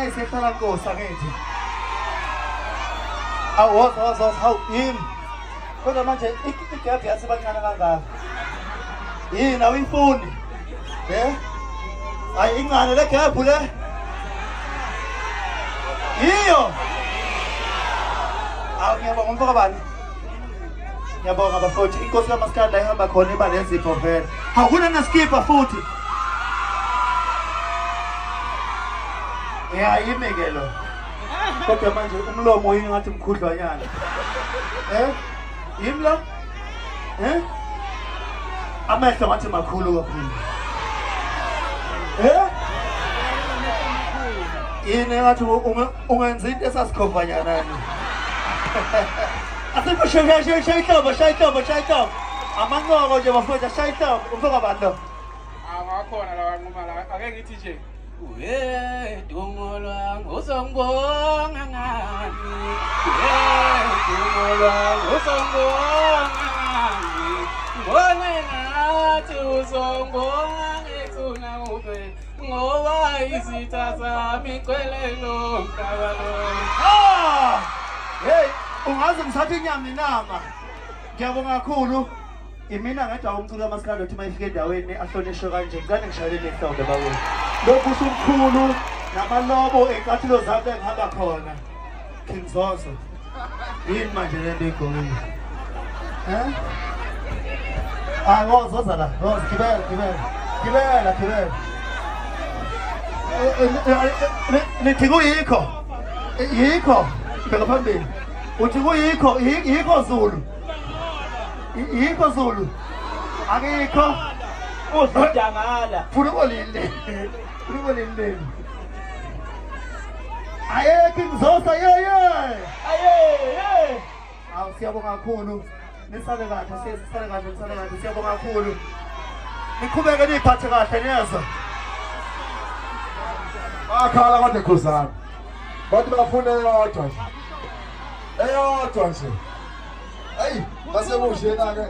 Nayi sehlala nkosi angithi. Awu woza woza woza hawu yimi. Kodwa manje igap yathi bancane kangaka. Yini awuyifuni? Eh? Hayi incane le gap le. Yiyo. Awu ngiyabonga umfo kabani? Ngiyabonga bafowethu inkosi kaMaskandi la ihamba khona iba nezipho vele. Hawu kunanaskipha futhi. Ya yimi ke lo. Kodwa manje umlomo yini ngathi mkhudlwanyana. Eh? Yimi lo? Eh? Amehlo ngathi makhulu kakhulu. Eh? Yini ngathi ungenza into esasikhovanyana ni. Asikho shaya shaya shaya ihlobo shaya ihlobo shaya ihlobo. Amancoko nje bafowethu shaya ihlobo. Umfoka bani lo? Angakhona la wanquma la ake ngithi nje We dumo lwami uzongibonga ngani? We dumo lwami uzongibonga ngani? Ngibone ngathi uzongibonga ngethuna ube ngoba izitha zami gcwele lo mhlaba lo. Ah! Hey, ungaze ngithathe inyama inama. Ngiyabonga kakhulu. Imina ngedwa umculo kamaskandi othi uma efika endaweni ahlonishwe kanje ngicane ngishayele ihlombe bakwethu. Lokhu usho umkhulu namalobo ey'cathulo zami engihamba khona. King Zozo. Yini manje le nto igqokile? Eh? Ah, woza woza la. Woza gibela gibela. Gibela gibela. Nithi kuyikho. Yikho. Bheka phambili. Uthi kuyikho, yikho Zulu. Yikho Zulu. Akikho. Uzidangala. Funa ukolile. Funa ukolile. Aye King Zosa ye ye. Aye ye. Awu siyabonga kakhulu. Nisale kahle, sisale kahle, nisale kahle. Siyabonga kakhulu. Niqhubeke niyiphathe kahle niyezwa. Bakhala kodwa khuzana. Bathi bafuna eyodwa nje. Eyodwa nje. Hey, base kunjena ke.